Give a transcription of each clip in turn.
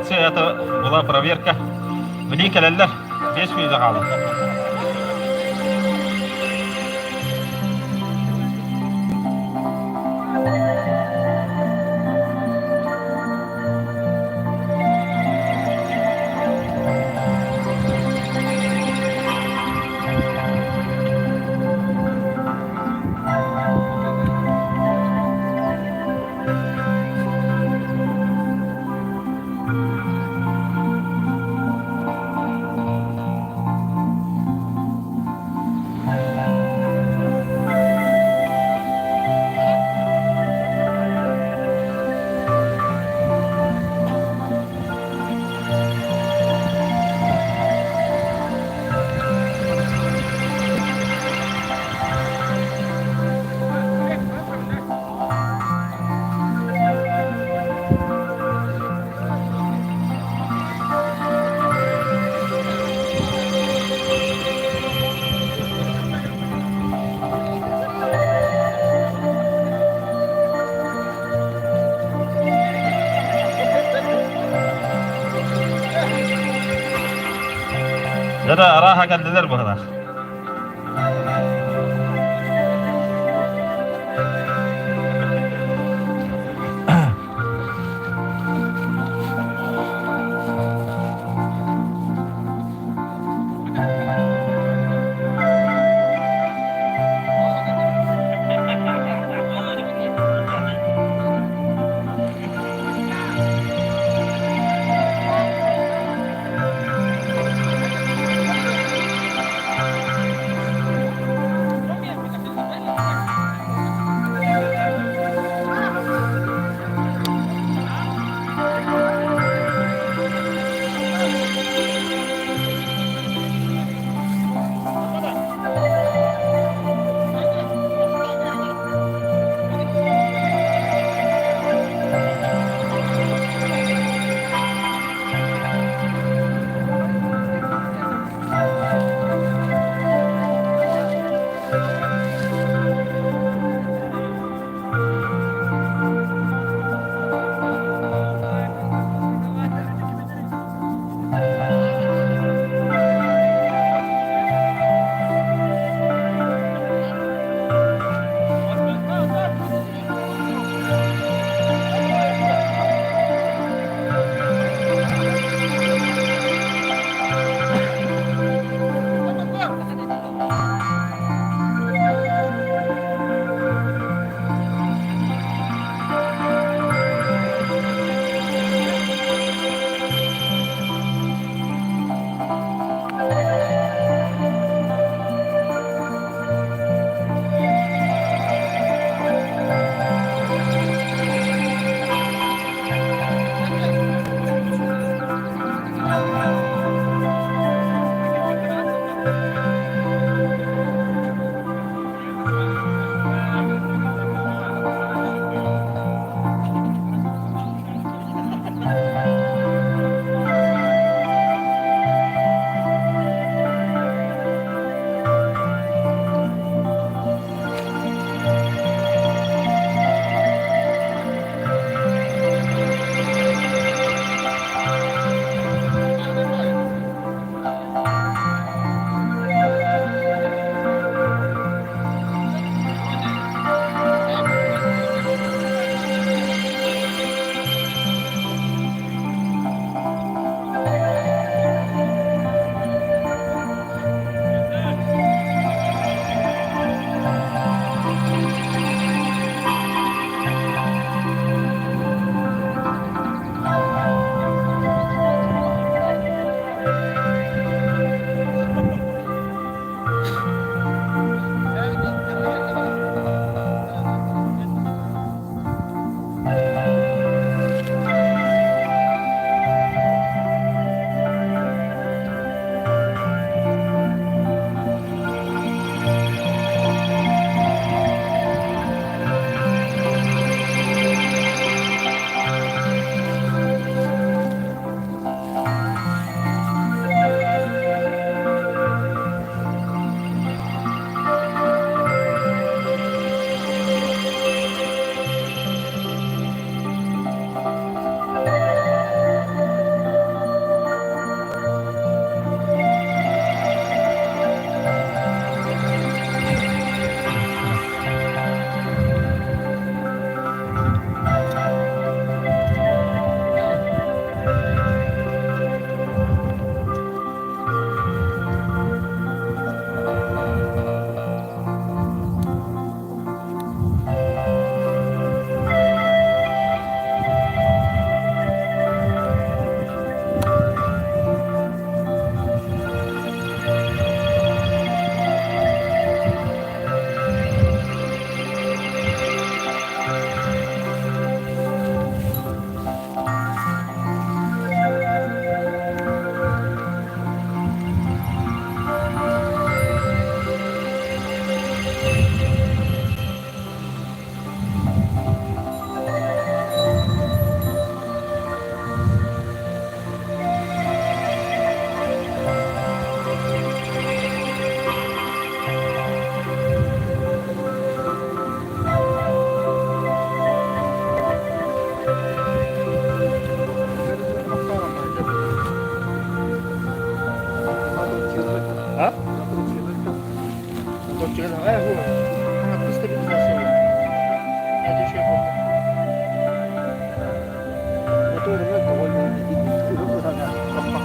Молодцы, это была проверка. Билигин кэлэллэр. 5 мүнүүтэ хаалла. Дьэ арааһа кэллилэр быһылаах.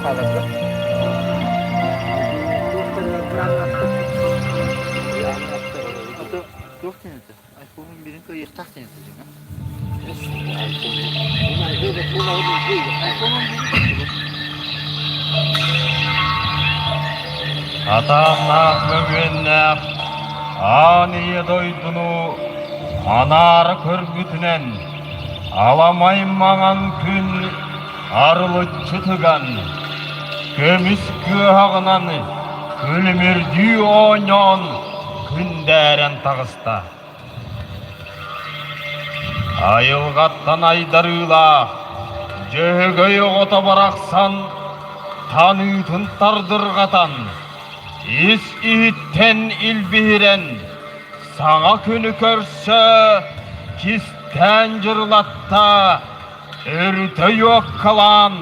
хаалар да? Туох диэн этэ? Айфон бирин кыайыахтаах диэн этэ дьиҥэ. Атааннаах мөҥүөннээх аан ийэ дойдуну анаара көрбүтүнэн аламай маҥан күн арылыччы тыган, көмүс кыаһаҕынан күлүмүрдүү оонньоон күндээрэн таҕыста. Айылҕаттан айдарыылаах Дьөһөгөй оҕото барахсан таныытын тардырҕатан, ис-иһиттэн илбиһирэн, саҥа күнү көрсө кистээн дьырылатта, өрүтэ уоккалаан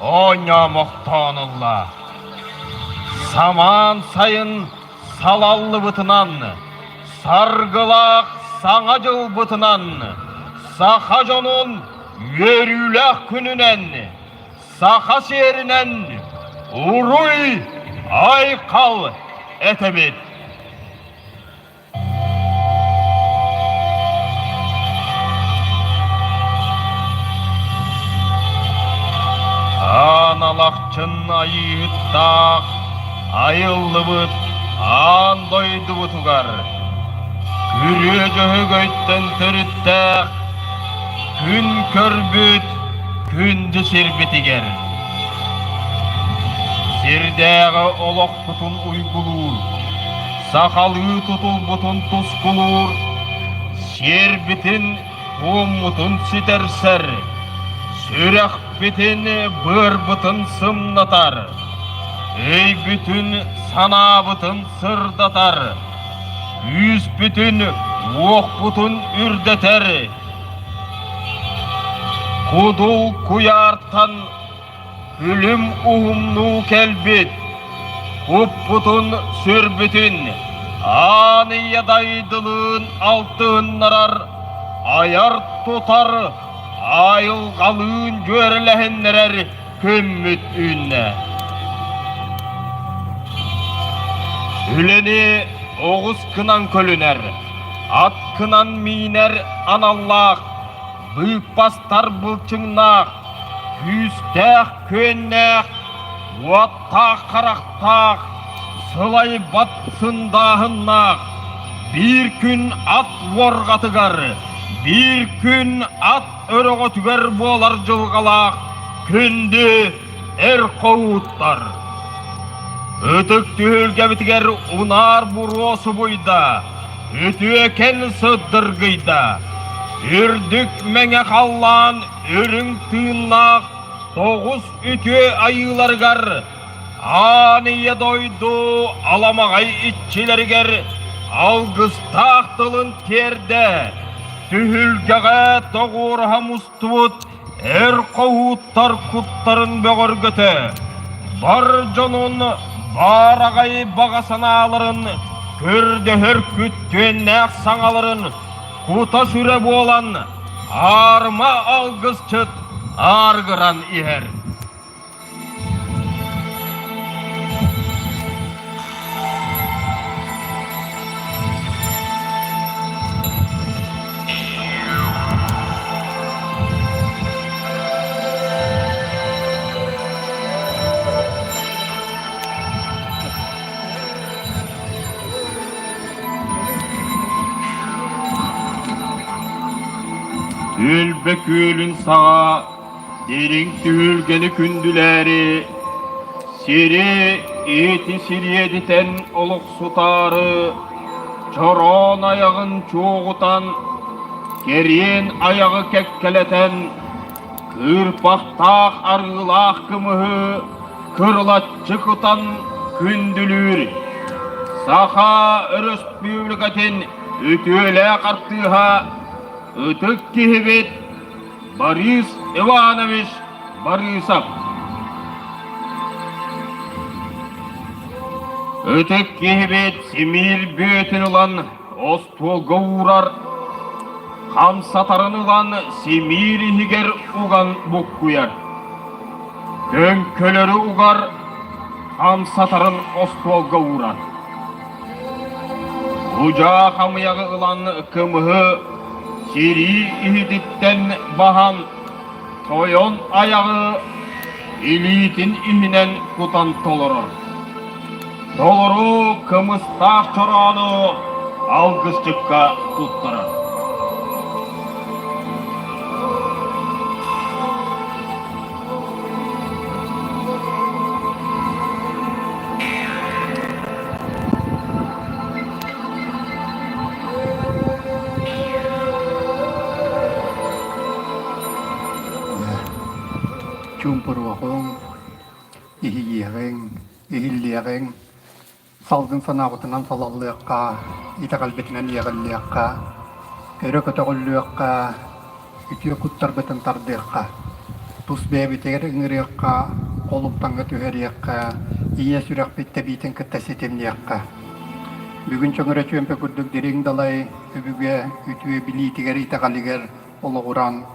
оонньоомохтоон ылла. Самаан сайын салаллыбытынан, саргылаах Саҥа дьылбытынан, саха дьонун үөрүүлээх күнүнэн, саха сиэринэн уруй айхал этэбит! Аан Алахчын айыыһыттаах айыллыбыт аан дойдубутугар күрүө дьөһөгөйтөн төрүттээх күн көрбүт күндү сирбитигэр сирдээҕи олохпутун уйгулуур сахалыы тутулбутун тускулуур, сиэрбитин туоммутун ситэрсэр, сүрэхпитин быарбытын сымнатар, өйбүтүн санаабытын сырдатар, күүспүтүн уохпутун үрдэтэр, кудул куйаартан Күлүм уһумнуу кэлбит, куппутун сүрбүтүн, аан ийэ дайдылыын алтыһыннарар, айар-тутар, айылҕалыын дьүөрэлэһиннэрэр күммүт үүннэ. Үлэни оҕус гынан көлүнэр, ат гынан миинэр аналлаах быыппастар былчыҥнаах, күүстээх күөннээх, уоттаах харахтаах, сылайбат сындааһыннаах, биир күн ат уорҕатыгар, биир күн ат өрөҕөтүгэр буолар дьылҕалаах күндү эр хоһууттар. Ытык түһүлгэбитигэр унаар буруо субуйда, үтүөкэн сыддыргыйда. Үрдүк мэҥэ халлаан үрүҥ тыыннаах тоҕус үтүө айыыларыгар аан ийэ дойду аламаҕай иччилэригэр алгыстаах тылын тиэрдэ, түһүлгэҕэ тоҕуоруһа мустубут эр хоһууттар куттарын бөҕөргөтө, бар дьонун баараҕай баҕа санааларын, көрдөһөр күттүөннээх саҥаларын кута-сүрэ буолан, аарыма алгысчыт ааргыран иһэр. Түөлбэ күөлүн саҕа Дириҥ түһүлгэни күндүлээри, сири ити сириэдитэн олохсутаары, чороон айаҕын чуоҕутан, кэриэн айаҕы кэккэлэтэн, кыырпахтаах арыылаах кымыһы кырылаччы кутан күндүлүүр. Саха Өрөспүүбүлүкэтин үтүөлээх артыыһа, ытык киһибит Борис Иванович Борисов. Ытык киһибит симиир бүөтүн ылан остуолга уурар, хамсатарын ылан симиир иһигэр уган буккуйар. Төҥкөлөрү угар, хамсатарын остуолга уурар. Удьаа хамыйаҕы ылан кымыһы сирии иһититтэн баһан, тойон айаҕы илиитин иһинэн кутан толорор. Толору кымыстаах чороону алгысчыкка туттарар. Чуумпуруоҕуҥ, иһийиэҕиҥ, иһиллиэҕиҥ, салгын санаабытынан салаллыахха, итэҕэлбитинэн иэҕиллиэххэ, өрө көтөҕүллүөххэ, үтүө куттарбытын тардыахха, тус бэйэбитигэр ыҥырыахха, холумтаҥҥа түһэриэххэ, ийэ сүрэхпит тэбиитин кытта ситимниэххэ. Бүгүн чөҥөрө чүөмпэ курдук дириҥ далай өбүгэ үтүө билиитигэр итэҕэлигэр олоҕуран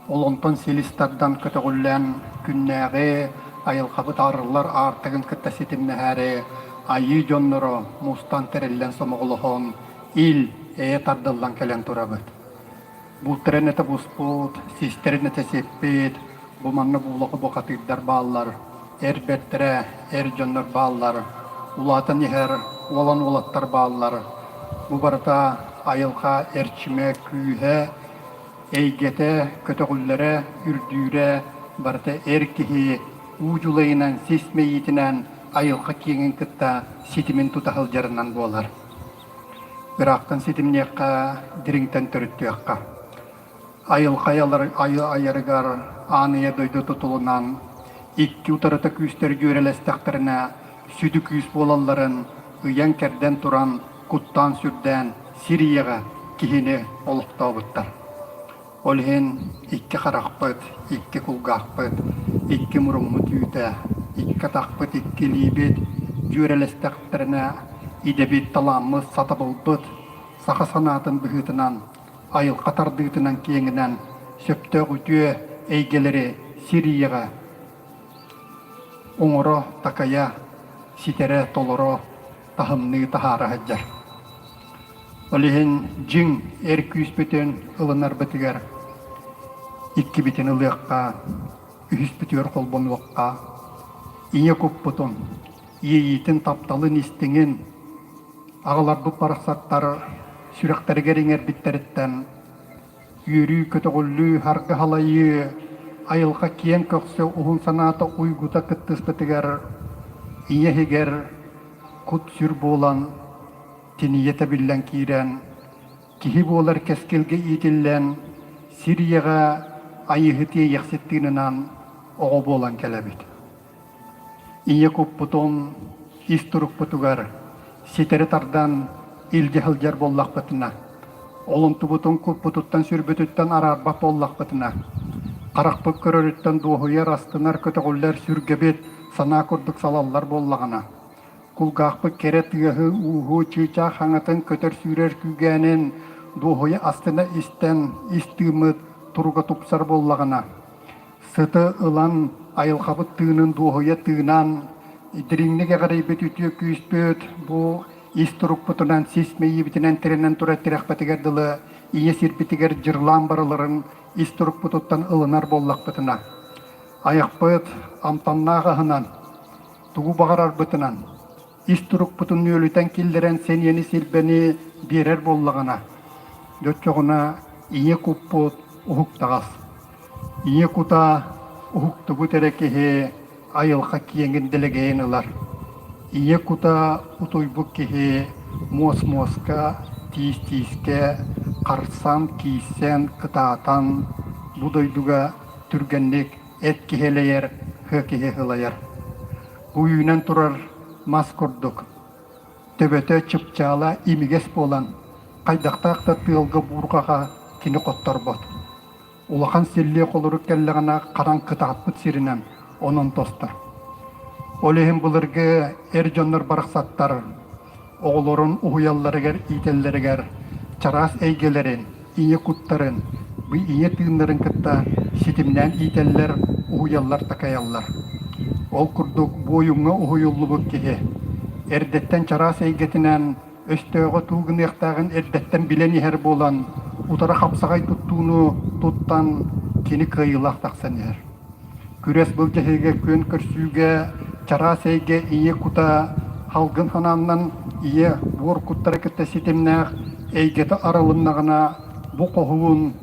Ол онтон силис тардан көтөҕүллэн, күннээҕи айылҕабыт арыллар аартыгын кытта ситимнэһээри айыы дьонноро мустан тэриллэн сомоҕолоһон, ил, эйэ тардыллан кэлэн турабыт. Бултарын этэ буспут, систэрин этэ сиппит, бу манна буулаҕы бухатыырдар бааллар, эр бэртэрэ, эр дьоннор бааллар, улаатан иһэр уолан уолаттар бааллар. Бу барыта айылҕа эрчимэ, күүһэ, Эйгэтэ, көтөҕүллэрэ, үрдүүрэ барыта эр киһи уу дьулайынан, сис мэйиитинэн айылҕа киэҥин кытта ситимин тута сылдьарынан буолар. Ыраахтан ситимниэххэ, дириҥтэн төрүттүөххэ. Айылҕа айарыгар аан ийэ дойду тутулунан икки утарыта күүстэр дьүөрэлэстэхтэринэ сүдү күүс буолалларын ыйан-кэрдэн туран куттаан-сүрдээн сир ийэҕэ киһини олохтообуттар. Ол иһин икки харахпыт, икки кулгаахпыт, икки муруммут үүтэ, икки атахпыт, икки илиибит дьүөрэлэстэхтэринэ идэбит, талааммыт, сатабылбыт саха санаатын быһыытынан, айылҕа тардыытынан киэҥинэн сөптөөх үтүө эйгэлэри сир ийэҕэ оҥоро, такайа, ситэрэ, толоро таһымныы таһаара сылдьар. Ол иһин дьиҥ эр күүспүтүн ылынарбытыгар иккибитин ылыахха, үһүспүтүгэр холбонуохха, ийэ куппутун, иэйиитин, тапталын истиҥин аҕаларбыт барахсаттар сүрэхтэригэр иҥэрбиттэриттэн үөрүү, көтөҕүллүү, харгыһалайыы, айылҕа киэҥ көхсө уһун санаата уйгута кыттыспытыгар ийэ иһигэр кут-сүр буолан, тинийэ тэбиллэн киирэн, киһи буолар кэскилгэ иитиллэн, сир ийэҕэ айыыһы тиэйиэхсит тыынынан оҕо буолан кэлэбит. Ийэ куппутун ис турукпутугар ситэри тардан илдьэ сылдьар буоллахпытына, олунтубутун куппутуттан сүрбүтүттэн араарбат буоллахпытына, харахпыт көрөрүттэн дуоһуйар, астынар, көтөҕүллэр сүргэбит санаа курдук салаллар буоллаҕына, кулгаахпыт кэрэ тыаһы, ууһу, чыычаах хаҥатын, көтөр-сүүрэр күүгээнин дуоһуйа астына истэн, ис тыыммыт туруга тупсар буоллаҕына, Сыты ылан, айылҕабыт тыынын дуоһуйа тыынан, дириҥник эҕэрийбит үтүө күүспүт бу ис турукпутунан, сис мэйиибитинэн тирэнэн турар тирэхпитигэр дылы ийэ сирбитигэр дьырылаан барыларын ис турукпутуттан ылынар буоллахпытына, айахпыт амтаннаах аһынан, тугу баҕарарбытынан, ис турукпутун нүөлүтэн киллэрэн сэниэни-силбэни биэрэр буоллаҕына, дьоччоҕуна ийэ куппут уһуктаҕас. Ийэ кута уһуктубут эрэ киһи айылҕа киэҥин дэлэгэйин ылар. Ийэ кута утуйбут киһи муос-муоска, тиис-тиискэ харсан, кииссэн, кытаатан бу дойдуга түргэнник эт киһи элэйэр, һыа киһи һылайар. Бу үүнэн турар мас курдук төбөтө чыпчаала имигэс буолан, хайдахтаах да тыалга-буурҕаҕа кини хотторбот. Улахан силлиэ холорук кэллэҕинэ хараҥ кытааппыт сиринэн онон тостор. Ол иһин былыргы эр дьоннор барахсаттар оҕолорун уһуйалларыгар, иитэллэригэр чараас эйгэлэрин, ийэ куттарын, бу ийэ тыыннарын кытта ситимнээн иитэллэр, уһуйаллар, такайаллар. Ол курдук буойуҥҥа уһуйуллубут киһи эрдэттэн чараас эйгэтинэн өстөөҕө туу гыныахтааҕын эрдэттэн билэн иһэр буолан, утары хапсаҕай туттууну туттан кини кыайыылаах тахсан иһэр. Күрэс былдьаһыыга күөн көрсүүгэ чараас эйгэ ийэ кута халгын санааннан ийэ буор куттары кытта ситимнээх эйгэтэ арылыннаҕына бу хоһуун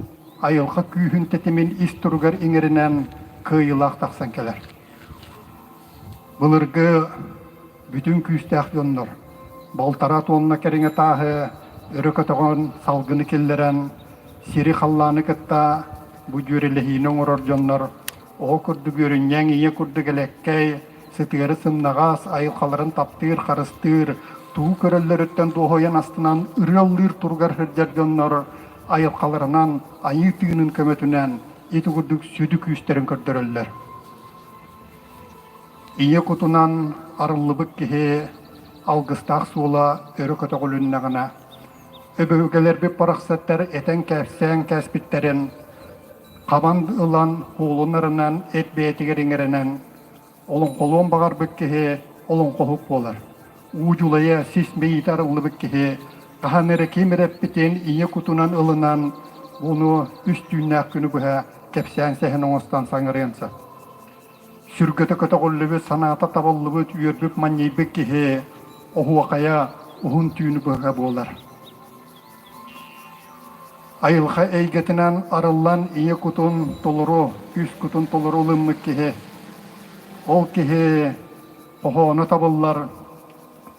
айылҕа күүһүн тэтимин ис туругар иҥэринэн кыайыылаах тахсан кэлэр. Былыргы бүтүн күүстээх дьоннор балтараа туонна кэриҥэ тааһы өрө көтөҕөн салгыны киллэрэн сири-халлааны кытта бу дьүөрэлэһиини оҥорор дьоннор оҕо курдук үөрүнньэҥ, ийэ курдук элэккэй, сытыары сымнаҕас, айылҕаларын таптыыр, харыстыыр, тугу көрөллөрүттэн дуоһуйан астынан ырыаллыыр туругар сылдьар дьоннор айылҕаларынан айыы тыынын көмөтүнэн ити курдук сүдү күүстэрин көрдөрөллөр. Ийэ кутунан арыллыбыт киһи алгыстаах суола өрө көтөҕүлүннэҕинэ, өбүгэлэрбит барахсаттар этэн-кэпсээн кээспиттэрин хабан ылан куулунарынан эт бэйэтигэр иҥэринэн олоҥхолуон баҕарбыт киһи олоҥхоһут буолар. Уу дьулайа сис мэйиитэ арыллыбыт киһи хаһан эрэ ким эрэ эппитин ийэ кутунан ылынан буну үс түүннээх күнү быһа кэпсээн сэһэн оҥостон саҥарыан сөп. Сүргэтэ көтөҕүллүбүт, санаата табыллыбыт, үөрбүт манньыйбыт киһи оһуохайа уһун түүнү быһа буолар. Айылҕа эйгэтинэн арыллан ийэ кутун толору, үс кутун толору ылыммыт киһи. Ол киһи хоһооно табыллар,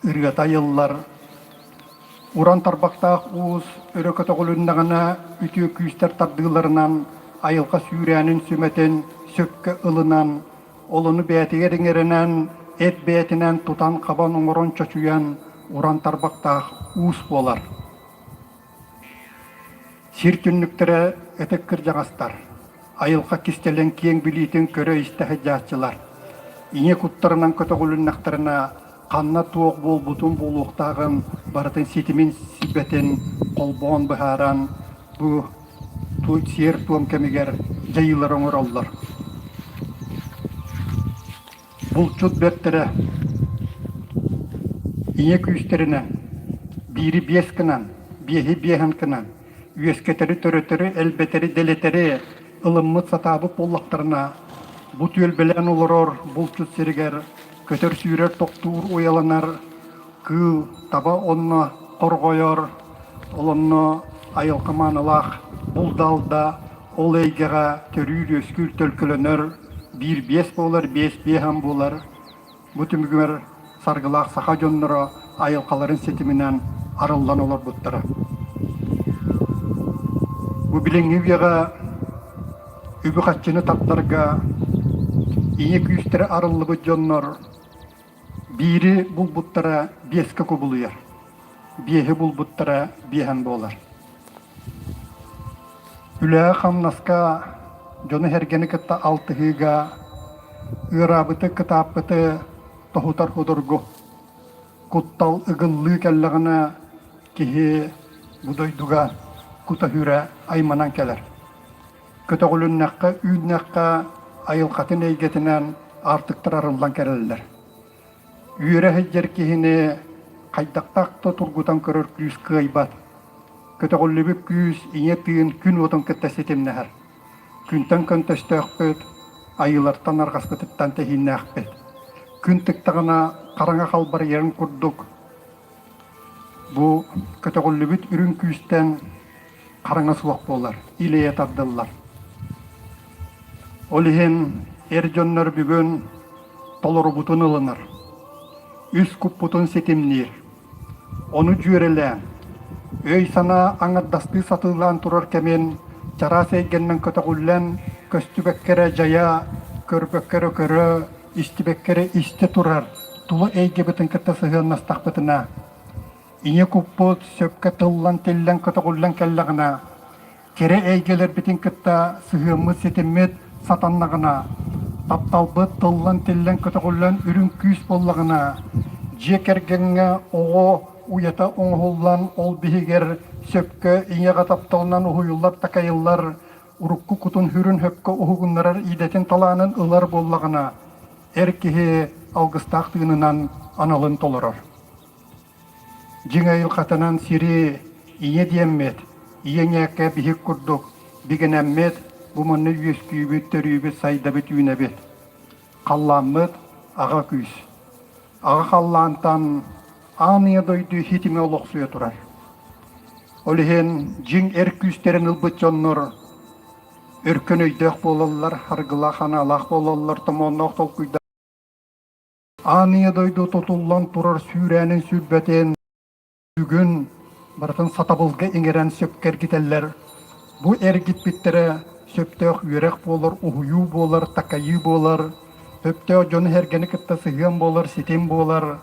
ырыата айыллар, Уран тарбахтаах уус өрө көтөҕүлүннэҕинэ үтүө күүстэр тардыыларынан айылҕа сүүрээнин сүмэтин сөпкө ылынан, ол ону бэйэтигэр иҥэринэн, эт бэйэтинэн тутан-хабан оҥорон чочуйан уран тарбахтаах уус буолар. Сир түннүктэрэ ытык кырдьаҕастар, айылҕа кистэлэҥ киэҥ билиитин көрө-истэ сылдьааччылар. Ийэ куттарынан көтөҕүлүннэхтэринэ ханна туох буолбутун буолуохтааҕын барытын ситимин сибэтин холбоон быһааран бу сиэр-туом кэмигэр дьайыылары оҥороллор. Булчут бэртэрэ ийэ күүстэринэн биири биэс гынан, биэһи биэһэн гынан үөскэтэри, төрөтөрү, элбэтэри, дэлэтэри ылыммыт сатаабыт буоллахтарына, бу түөлбэлээн олорор булчут сиригэр көтөр-сүүрэр тохтуур уйаланар кыыл таба онно хорҕойор, ол онно айылҕа маанылаах булда-алда ол эйгэҕэ төрүүр-үөскүүр төлкөлөнөр, биир биэс буолар, биэс биэһэн буолар. Бу түмүгэр саргылаах саха дьонноро айылҕаларын ситиминэн арыллан олорбуттара. Бу билиҥҥи үйэҕэ үбү-харчыны тардарга ийэ күүстэрэ арыллыбыт дьоннор биири булбуттара биэскэ кубулуйар, биэһи булбуттара биэһэн буолар. Үлэҕэ-хамнаска дьону-сэргэни кытта алтыһыыга ыараабыты, кытааппыты тоһутар судургу. Куттал ыгыллыы кэллэҕинэ киһи бу дойдуга кута-сүрэ айманан кэлэр. Көтөҕүлүннэххэ, үүннэххэ айылҕатын эйгэтинэн аартыктар арыллан кэлэллэр. Үөрэ сылдьар киһини хайдахтаах да тургутан көрөр күүс кыайбат. Көтөҕүллүбүт күүс ийэ тыын күн уотун кытта ситимнэһэр. Күнтэн көнтөстөөхпүт, айыылартан арҕаспытыттан тэһииннээхпит. Күн тыктаҕына хараҥа халбарыйарын курдук бу көтөҕүллүбүт үрүҥ күүстэн хараҥа суох буолар, илэйэ тардыллар. Ол иһин эр дьоннор бүгүн толорубутун ылынар, үс куппутун ситимниир, ону дьүөрэлээн, өй-санаа аҥардастыы сатыылаан турар кэмин чараас эйгэннэн көтөҕүллэн, көстүбэккэ эрэ дьайа, көрбөккө эрэ көрө, истибэккэ эрэ истэ турар тула эйгэбитин кытта сыһыаннастахпытына, Ийэ куппут сөпкө тыллан-тиллэн көтөҕүллэн кэллэҕинэ, кэрэ эйгэлэрбитин кытта сыһыаммыт ситиммит сатаннаҕына, тапталбыт тыллан-тиллэн көтөҕүллэн үрүҥ күүс буоллаҕына, дьиэ кэргэҥҥэ оҕо уйата оҥоһуллан ол биһигэр сөпкө ийэҕэ тапталынан уһуйуллар-такайыллар, урукку кутун-сүрүн сөпкө уһугуннарар идэтин талаанын ылар буоллаҕына, эр киһи алгыстаах тыынынан аналын толорор. Дьиҥ айылҕатынан сири ийэ диэммит, ийэ ньээккэ биһик курдук бигэнэммит, бу манна үөскүүбүт, төрүүбүт, сайдабыт, үүнэбит. Халлааммыт аҕа күүс. Аҕа халлаантан аан ийэ дойду хитимэ олохсуйа турар. Ол иһин дьиҥ эр күүстэрин ылбыт дьоннор өркөн өйдөөх буолаллар, харгылаах анаалаах буолаллар, томоонноох толкуйдаах. Аан ийэ дойду тутуллан турар сүүрээнин сүрбэтин бүгүн барытын сатабылга иҥэрэн сөпкө эргитэллэр. Бу эргиппиттэрэ сөптөөх үөрэх буолар, уһуйуу буолар, такайыы буолар, сөптөөх дьону-сэргэни кытта сыһыан буолар, ситим буолар.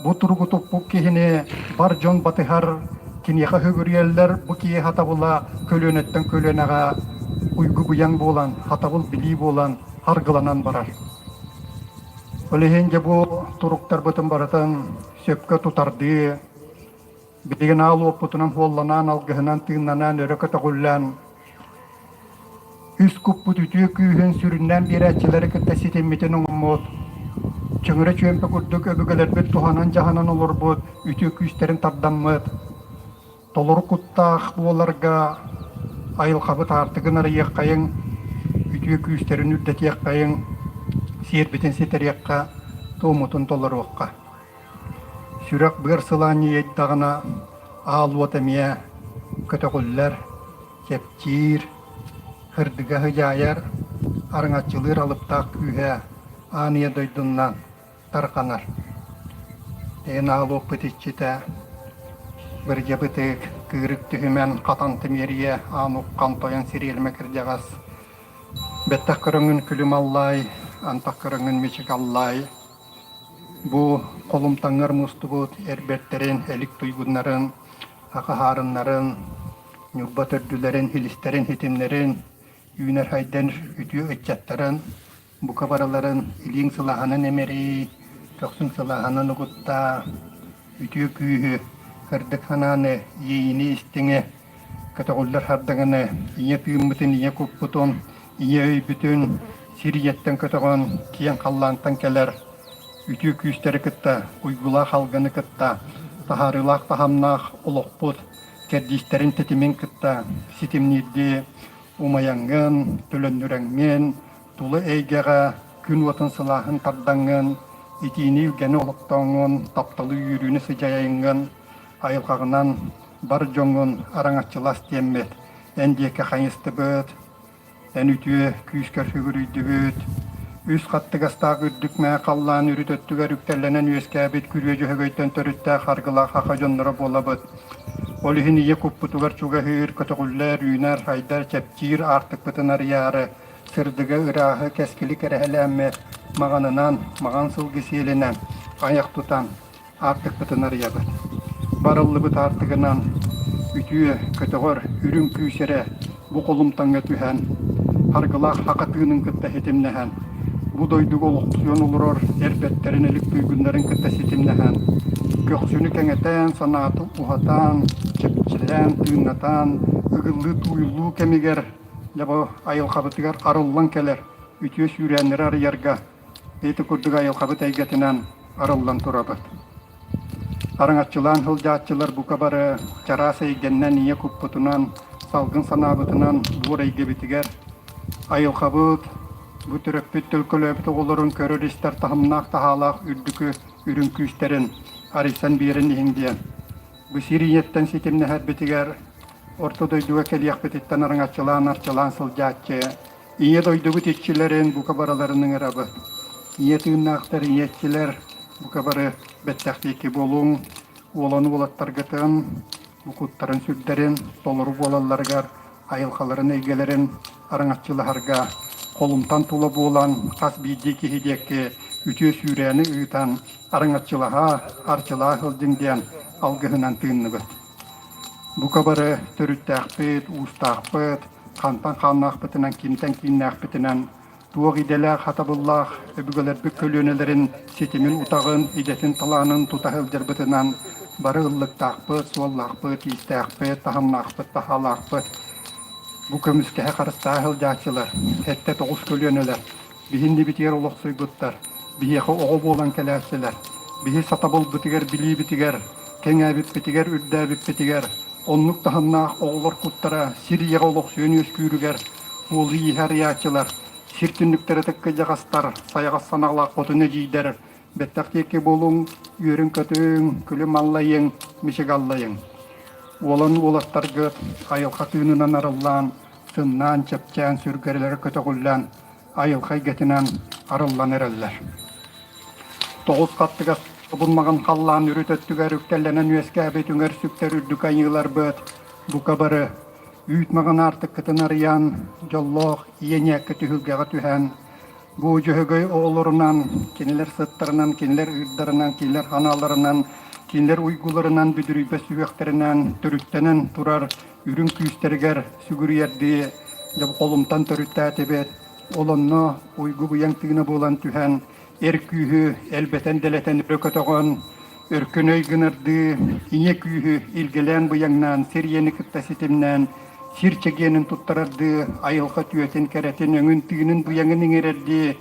Бу туругу туппут киһини бар дьон батыһар, киниэхэ үгүрүйэллэр, бу киһи сатабыла көлүөнэттэн көлүөнэҕэ уйгу-быйаҥ буолан, сатабыл билии буолан харгыланан барар. Ол иһин дьэ бу туруктарбытын барытын сөпкө тутардыы, билигин аал уоппутунан хуолланаан, алгыһынан тыыннанан, өрө көтөҕүллэн, үс куппут үтүө күүһүн сүрүннээн биэрээччилэри кытта ситиммитин оҥоммут, чөҥөрө чүөмпэ курдук өбүгэлэрбит туһанан-дьаһанан олорбут үтүө күүстэрин тардаммыт, толору куттаах буоларга айылҕабыт аартыгын арыйыаххайыҥ, үтүө күүстэрин үрдэтиэххэйиҥ, сиэрбитин ситэриэххэ, туоммутун толоруохха. Сүрэх-быар сылаанньыйдаҕына аал уот эмиэ көтөҕүллэр, чэпчиир, сырдыга сыдьаайар, араҥаччылыыр алыптаах күүһэ аан ийэ дойдунан тарҕанар. Эн аал уоппут иччитэ Бырдьабытык, кыырык түһүмэн, хатан тимиэрийэ, аан уххан тойон сириэлимэ кырдьаҕас, бэттэх көрөҥҥүн күлүм аллаай, антах көрөҥҥүн мичик аллаай, Бу холумтаҥҥар мустубут эр бэртэрин, элик туйгуннарын, хахаһаарыннарын, Ньурба төрдүлэрин, илистэрин, ситимнэрин, үүнэр-сайдан үтүө ыччаттарын бука барыларын илииҥ сылааһынан эмэрий, көхсүҥ сылааһынан угуттаа, үтүө күүһү, сырдык санааны, иэйиини истиҥи, көтөҕүллэр хардаҥаны, ийэ тыыммытын, ийэ куппутун, ийэ өйбүтүн сир ийэттэн көтөҕөн, киэҥ халлаантан кэлэр үтүө күүстэри кытта, уйгулаах алганы кытта, таһаарыылаах таһымнаах олохпут кэрдиистэрин тэтимин кытта ситимниирдии умайаҥҥын, төлөннүрэҥҥин, тула эйгэҕэ күн уотун сылааһын тардаҥҥын, итиини-илгэни олохтооҥҥун, тапталы үөрүүнү сыдьайаҥҥын, айылҕаҕынан бар дьоҥҥун араҥаччылас диэммит, эн диэки хайыстыбыт, эн үтүө күүскэр сүгүрүйдүбүт, үс хаттыгастаах үрдүк мээ халлаан үрүт өттүгэр үктэллэнэн үөскээбит күрүө дьөһөгөйтөн төрүттээх аргылаах аха дьонноро буолабыт. Ол иһин ийэ куппутугар чугаһыыр, көтөҕүллэр, үүнэр, айдар, чэпчиир аартыкпытын арыйаары, сырдыгы, ырааһы, кэскили кэрэһэлээммит маҕанынан, маҕан сылгы сиэлинэн айах тутан аартыкпытын арыйабыт. Барыллыбыт аартыгынан үтүө, көтөҕөр, үрүҥ күүс эрэ бу холумтаҥҥа түһэн, харгылаах хака тыынын кытта ситимнэһэн, бу дойдуга олохсуйан олорор эр бэттэрин илик туйгуннарын кытта ситимнэһэн, көхсүнү кэҥэтэн, санааты уһатан, чэпчилээн, тыыннатан, ыгыллыы-тууйуллуу кэмигэр дьэ бу айылҕабытыгар арыллан кэлэр үтүө сүүрээннэри арыйарга Ити курдук айылҕабыт эйгэтинэн арыллан турабыт. Араҥаччылаан сылдьааччылар бука бары чараас эйгэннэн ийэ куппутунан, салгын санаабытынан буор эйгэбитигэр айылҕабыт бу төрөппүт төлкөлөөбүт оҕолорун көрөр-истэр таһымнаах таһаалаах үрдүкү үрүҥ күүстэрин арыйсан биэрэн иһиҥ диэн бу сир ийэттэн ситимнэһэрбитигэр орто дойдуга кэлиэхпититтэн араҥаччылаан арчылаан сылдьааччы Ийэ дойдубут иччилэрин бука барыларын ыҥырабыт. Ийэ тыыннаахтар, ийэ иччилэр бука бары бэттэх диэки буолуҥ, уолан уолаттаргытын, букуттарын сүрдэрин толору буолалларыгар айылҕаларын эйгэлэрин араҥаччылаһарга холумтан тула буолан хас биирдии киһи диэки үтүө сүүрээни ыытан араҥаччылаһа, арчылаа сылдьыҥ диэн алгыһынан тыынныбыт. Бука бары төрүттээхпит, уустаахпыт, хантан хааннаахпытынан, кимтэн кииннээхпитинэн, туох идэлээх, хатабыллаах өбүгэлэрбит көлүөнэлэрин ситимин утаҕын, идэтин талаанын тута сылдьарбытынан бары ыллыктаахпыт, суоллаахпыт, иистээхпит, таһымнаахпыт, таһаалаахпыт. Бу көмүскэһэ харыстаһа сылдьааччылар, 7-9 көлүөнэлэр биһиннибитигэр олохсуйбуттар. биһиэхэ оҕо буолан кэлээччилэр. Биһи сатабылбытыгар, билиибитигэр, кэҥээбиппитигэр, үрдээбиппитигэр оннук таһымнаах оҕолор куттара сир ийэҕэ олохсуйан үөскүүрүгэр суолу ииһэ арыйааччылар, сир түннүктэрэ тыккыдьаҕастар, сайаҕас санаалаах хотун эдьиийдэр бэттэх диэки буолуҥ, үөрүҥ-көтүҥ, күлүм аллайыҥ, мичик аллайыҥ. Уолан уолаттаргыт айылҕа тыынынан арыллаан, сымнаан, чэпчээн, сүргэлэрэ көтөҕүллэн, айылҕа эйгэтинэн арыллан эрэллэр. Тоҕус хаттыгас тобулмаҕын халлаан үрүт өттүгэр үктэллэнэн үөскээбит үҥэр сүктэр үрдүк айыыларбыт бука бары үүт маҕан аартыккытын арыйан, дьоллоох ийэ ньээккэ түһүлгэҕэ түһэн, бу дьөһөгөй оҕолорунан, кинилэр сыттарынан, кинилэр ыырдарынан, кинилэр ханааларынан, кинилэр уйгуларынан бүдүрүйбэт сүһүөхтэринэн төрүттэнэн турар үрүҥ күүстэригэр сүгүрүйэрдии дьэ холумтан төрүттээтибит. Ол онно уйгу-быйаҥ тыына буолан түһэн, эр күүһү элбэтэн-дэлэтэн өрө көтөҕөн, өркөн өй гынардыы, ийэ күүһү илгэлээн-быйаҥнаан, сир ийэни кытта ситимнээн, сир чэгиэнин туттарардыы, айылҕа түөтүн, кэрэтин, өҥүн, тыынын, быйаҥын иҥэрэрдии,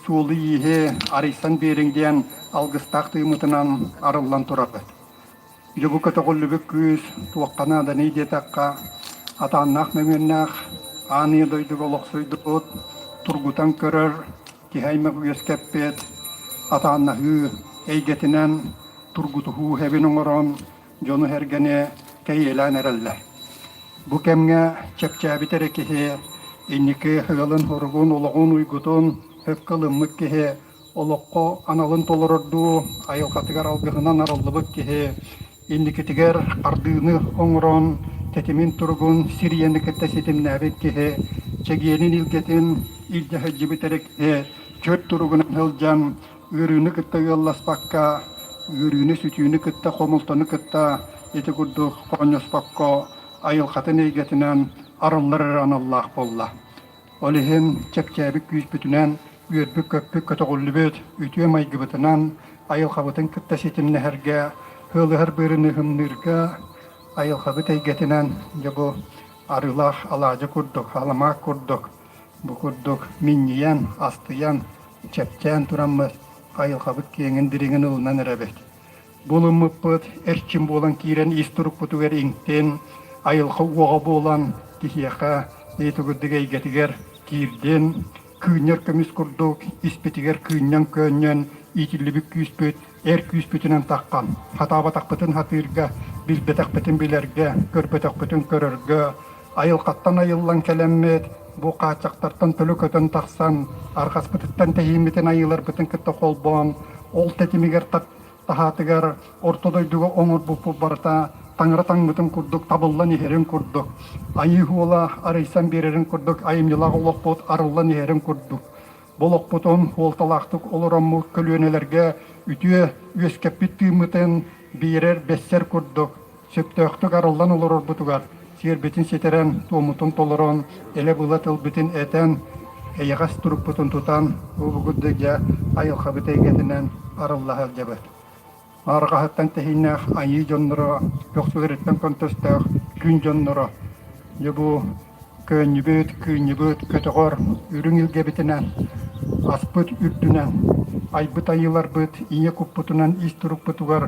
суолу-ииһи арыйсан биэриҥ диэн алгыстаах тыыммытынан арыллан турабыт. Дьэ бу көтөҕүллүбүт күүс туохха нааданый диэтэххэ, атааннаах мөҥүөннээх аан ийэ дойдуга олохсуйдубут, тургутан көрөр, киһи аймах үөскэппит атааннаһыы эйгэтинэн тургутуһуу хэбин оҥорон дьону-сэргэни кэйиэлээн эрэллэр. Бу кэмҥэ чэпчээбит эрэ киһи инники ыалын-хоругун, олоҕун уйгутун сөпкө ылыммыт киһи олоххо аналын толорордуу айылҕатыгар алгыһынан арыллыбыт киһи инникитигэр хардыыны оҥорон, тэтимин туругун сир ийэни кытта ситимнээбит киһи чэгиэнин илгэтин илдьэ сылдьыбыт эрэ киһи чөл туругунан сылдьан ыарыыны кытта ыалласпакка, ыарыыны-сүтүүнү кытта, хомолтону кытта ити курдук хоонньоспокко айылҕатын эйгэтинэн арыллар эрэ аналлаах буолла. Ол иһин чэпчээбит күүспүтүнэн, үөрбүт-көппүт, көтөҕүллүбүт үтүө майгыбытынан айылҕабытын кытта ситимнэһэргэ, ыалыһар быарыны ымныырга айылҕабыт эйгэтинэн дьэ бу арыылаах алаадьы курдук, аламаат курдук, бу курдук минньийэн, астыйан, чэпчээн тураммыт айылҕабыт киэҥин дириҥин ылынан эрэбит. Булуммуппут эрчим буолан киирэн ис турукпутугар иҥтин, айылҕа уоҕа буолан киһиэхэ итигурдук эйгэтигэр киирдин, кыынньар көмүс курдук испитигэр кыынньан көөнньөн иитиллибит күүспүт эр күүспүтүнэн таххан, хатаабатахпытын хатыырга, билбэтэхпитин билэргэ, көрбөтөхпүтүн көрөргө, айылҕаттан айыллан кэлэммит, бу хааччахтартан төлө көтөн тахсан, арҕаспытыттан тэһииммитин айыыларбытын кытта холбоон, ол тэтимигэр таһаатыгар орто дойдуга оҥорбуппут барыта таҥара таҥмытын курдук табыллан иһэрин курдук, айыы уола арыйсан биэрэрин курдук айымньылаах олохпут арыллан иһэрин курдук, бу олохпутун суолталаахтык олороммут көлүөнэлэргэ үтүө үөскэппит тыыммытын биэрэр бэссэр курдук сөптөөхтүк арыллан олорорбутугар сиэрбитин ситэрэн, туоммутун толорон, элэ-была тылбытын этэн, эйэҕэс турукпутун тутан, бу дьэ айылҕабыт эйгэтинэн арылла сылдьабыт. Арҕаһыттан тэһииннээх айыы дьонноро, көхсүлэриттэн көнтөстөөх күн дьонноро, дьэ бу Көөнньүбүт, кыынньыбыт, көтөҕөр үрүҥ илгэбитинэн, аспыт үрдүнэн, айбыт айыыларбыт ийэ куппутунан ис турукпутугар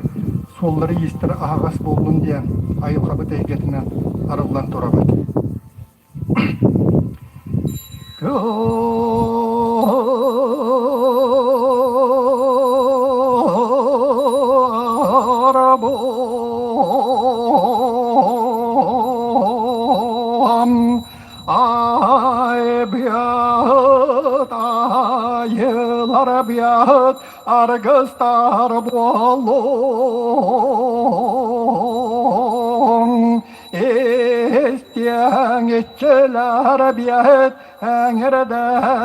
суоллары-иистэри аһаҕас буоллун диэн айылҕабыт эйгэтинэн арыллан турабыт. Айылар аргыстар буолуҥ Истиэҥ иччилэр биэт эҥэрдэ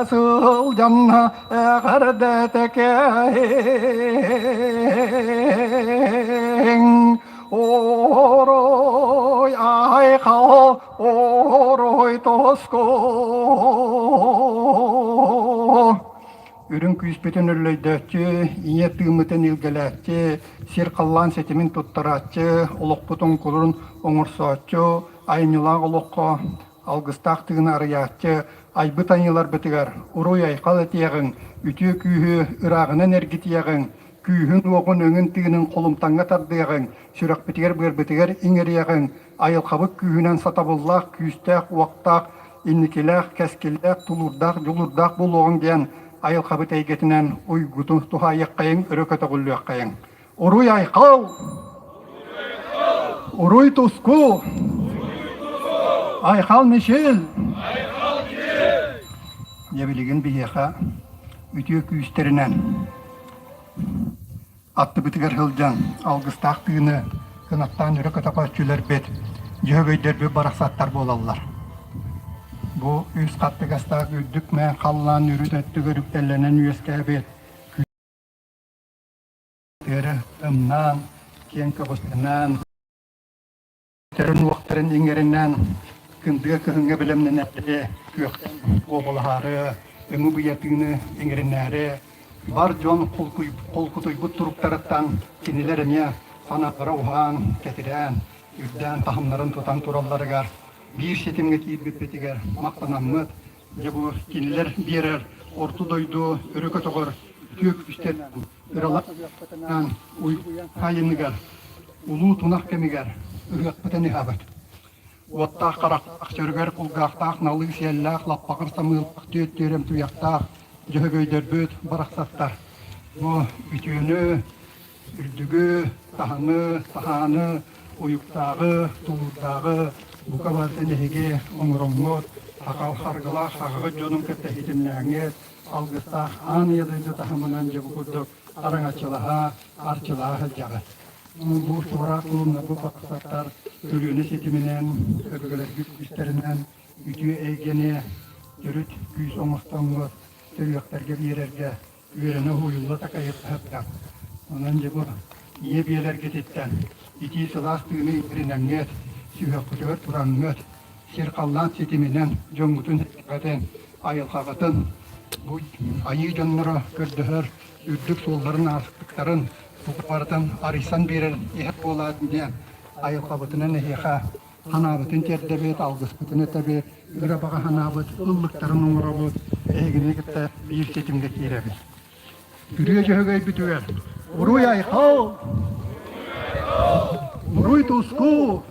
сылдьан эҕэрдэ тэкээһиҥ Орой айхал, орой тоско. Үрүҥ күүспүтүн өллөйдөөччү, ийэ тыыммытын илгэлээччи, сир-халлаан ситимин туттарааччы, олохпутун кулун оҥорсооччу, айымньылаах олоххо. алгыстаах тыыны арыйааччы айбыт айыыларбытыгар уруй-айхал этиэҕиҥ, үтүө күүһү ырааҕынан эргитиэҕиҥ, күүһүн-уоҕун өҥүн-тыынын холумтаҥҥа тардыаҕыҥ, сүрэхпитигэр-быарбытыгар иҥэриэҕиҥ, айылҕабыт күүһүнэн сатабыллаах, күүстээх, уохтаах, инникилээх, кэскиллээх, тулуурдаах, дьулуурдаах буолуоҕуҥ диэн айылҕабыт эйгэтинэн уйгутун туһаайыаххайыҥ, өрө көтөҕүллүөххэйиҥ. Уруй-айхал! Уруй туску! Айхал Мишель! Дьэ билигин биһиэхэ үтүө күүстэринэн аттыбытыгар сылдьан алгыстаах тыыны кынаттаан өрө көтөҕөөччүлэрбит, дьөһөгөйдөрбүт барахсаттар буолаллар. Бу үс хаттыгастаах үрдүк мээн халлаан үрүт өттүгэр үктэллэнэн үөскээбит Тыары ымнаан, киэҥ көҕүстэнэн, төрүн-уохтарын иҥэринэн, кындыа кыһыҥҥа бэлэмнэнээри, күөхтэн уобалаһаары, өҥү быйатыыны иҥэринээри, бар дьон холкутуйбут туруктарыттан кинилэр эмиэ санаалара уһаан, кэтирээн, үрдээн таһымнарын тутан туралларыгар биир ситимҥэ киирбиппитигэр махтанаммыт, Дьэ бу кинилэр биэрэр орто дойду өрө көтөҕөр үтүө күүстэринэн, ыралаах уйгу-айыныгар, улуу тунах кэмигэр ыһыахпытын ыһабыт. Уоттаах харахтаах, чөрүгэр кулгаахтаах, налыы сиэллээх, лаппаҕыр самыылаах, түөт түөрэм туйахтаах дьөһөгөйдөрбүт барахсаттар. Бу үтүөнү, Үрдүгү, таһымы, таһааны, уйуктааҕы, тулуурдааҕы бука барытын эһиги оҥороҥҥут, харгылаах хаҕаҕыт дьонун кытта ситимнээҥҥит, алгыстаах аан ийэ дойду таһымынан дьэ бу курдук араҥаччылаһа, арчылаһа сылдьаҕыт. Бу чуораах кулуннарбыт барахсаттар көлүөнэ ситиминэн, өбүгэлэргит үгүстэринэн үтүө эйгэни төрүт күүс оҥостоҥҥут, төрүөхтэргэ биэрэргэ үөрэнэ уһуйулла такайыллыһыттан. Онон дьэ бу ийэ биэлэргититтэн итии сылаас тыыны иҥэринэҥҥит, сүһүөххүтүгэр тураҥҥыт, сир-халлаан ситиминэн дьоҥҥутун-сэргэҕитин, айылҕаҕытын бу айыы дьонноро көрдөһөр үрдүк суолларын ааспыттарын бука барытын арыйсан биэрэр иһэр буолаат диэн айылҕабытынан эһиэхэ Санаабытын тиэрдэбит, алгыспытын этэбит, ыра баҕа санаабыт ыллыктарын оҥоробут, эһигини кытта биир ситимҥэ киирэбит. Күрүө дьөһөгөйбүтүгэр Уруй айхал! Уруй туску!